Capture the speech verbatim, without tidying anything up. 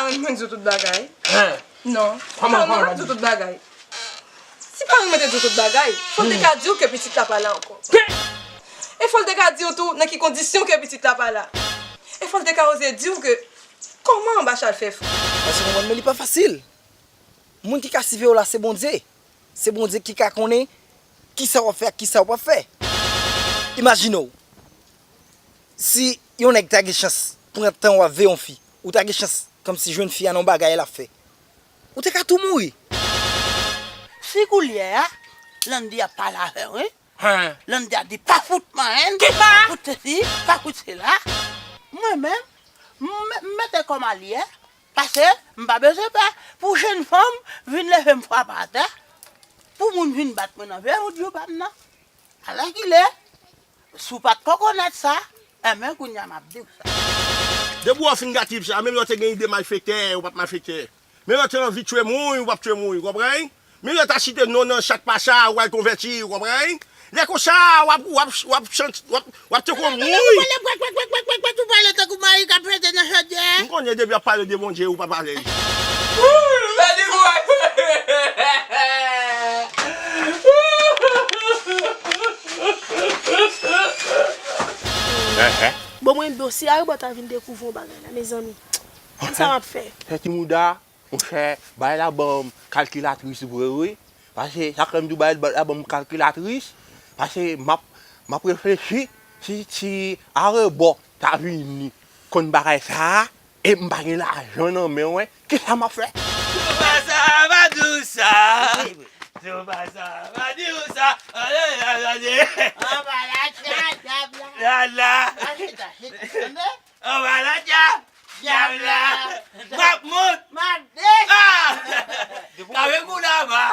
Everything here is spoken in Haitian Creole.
renmen di w tout bagay. Hein? Non. Kòman, kòman w pa di w tout bagay? Si pa renmen te di w tout bagay, fò l te ka di w ke pitit la pa la ankò. E fò l te ka di w tou nan ki kondisyon ke pitit la pa la. E fò l te ka oze di w ke kòman Bachal fè fou. Èske w konprann? Men li pa fasil. Moun ki ka siveye w la, se Bondye. Se Bondye ki ka konnen kisa w ap fè ak kisa w p ap fè. Imajine w, si yon nèg ta gen chans pran tan w ap veye yon fi, ou ta gen chans kòmsi jwenn fi a nan yon bagay l ap fè, ou te ka tou mouri. Si koulye a, Landy ap pale avè w, wi. Hein? Landy a di pa fout manyen l. Ki pa? Fout sesi, pa fout sela. Mwen menm, m, m mete kò m alyè. Paske m pa bezwen pè pou jèn fanm vin leve m frape atè. Pou moun vin bat mwen nan vye wout yo pa m nan. Alèkile, si w pa t ko konèt sa, enben kounye a m ap di w sa. Depi w fin gate tip sa, menm lè w te gen ide malfektè, ou p ap malfektè. Menm lè w te anvi tchwe moun, ou p ap tchwe moun, ou konprann? Menm lè w ta site non nan chat pacha, ou al konvèti, ou konprann? Lè konsa, w ap, w ap, w ap chante, w ap, w ap te konn mouri. Ou pale pwèt, pwèt, pwèt, pwèt, pwèt, ou pale tankou mayi k ap pete nan chodyè. M konnen depi w ap pale de Bondye, ou pa pale. Bad boy! Bon, mwen, dosye a, yo ta vin dekouvri yon bagay la, mezanmi. Kisa m ap fè? Fè ti mouda, monchè, bagay la ban m kalkilatris vre, wi. Paske, sa k fè m di w bagay la ban m kalkilatris, paske m ap, m ap reflechi si, si arebò ta vini konn bagay sa a, e m pa gen lajan nan men mwen, kisa m ap fè? Tou pa sa, pa di w sa. Tou pa sa, pa di w sa. Anba la tya, dyab la. Dyab la. Anba la tya, dyab la. M ap mont. M ap desann. Ah! Kave kou laba.